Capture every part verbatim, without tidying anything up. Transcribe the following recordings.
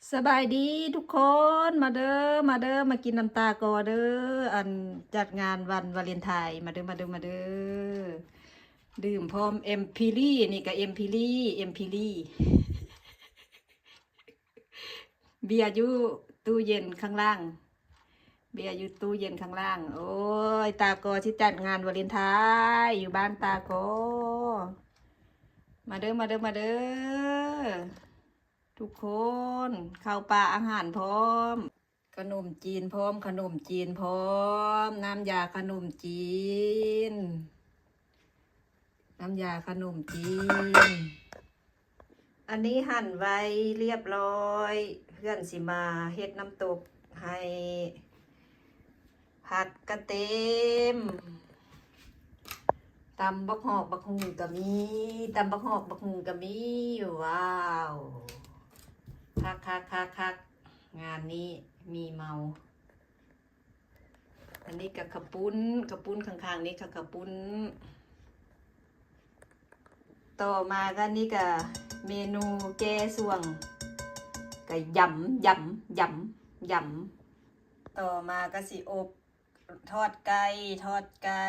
สบายดีทุกคน มาเด้อ มาเด้อ มากินน้ำตาก่อเด้อ อันจัดงานวันวาเลนไทน์ มาเด้อ มาเด้อ มาเด้อ ดื่มพร้อมเอ็มพีรี นี่ก็เอ็มพีรี เอ็มพีรี เบียร์อยู่ตู้เย็นข้างล่าง เบียร์อยู่ตู้เย็นข้างล่าง โอ้ย ตาก่อสิจัดงานวาเลนไทน์ อยู่บ้านตาก่อ มาเด้อ มาเด้อ มาเด้อ ทุกคน ข้าวปลาอาหารพร้อม ขนมจีนพร้อม ขนมจีนพร้อม น้ำยาขนมจีน น้ำยาขนมจีน อันนี้หั่นไว้เรียบร้อย เพื่อนสิมาเฮ็ดน้ำตกให้ ผัดกระเต็ม ตำบักหอกบักหุงก็มี ตำบักหอกบักหุงก็มี ว้าว คักคักคักคัก งานนี้มีเมา อันนี้ก็ข้าวปุ้น ข้าวปุ้นข้างๆ นี่ก็ข้าวปุ้น ต่อมาก็นี่ก็เมนูแก้ส่วง ก็ยำ ยำ ยำ ยำ ต่อมาก็สิอบ ทอดไก่ ทอดไก่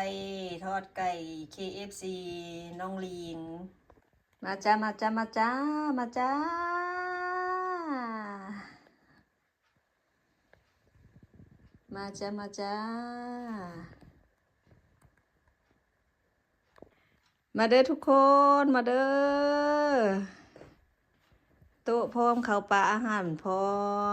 ทอดไก่ เคเอฟซี น้องลิง มาจ้า มาจ้า มาจ้า มาจ้า มาจ้า มาจ้า มาเด้อทุกคน มาเด้อ โต๊ะพร้อม ข้าวปลาอาหารพร้อม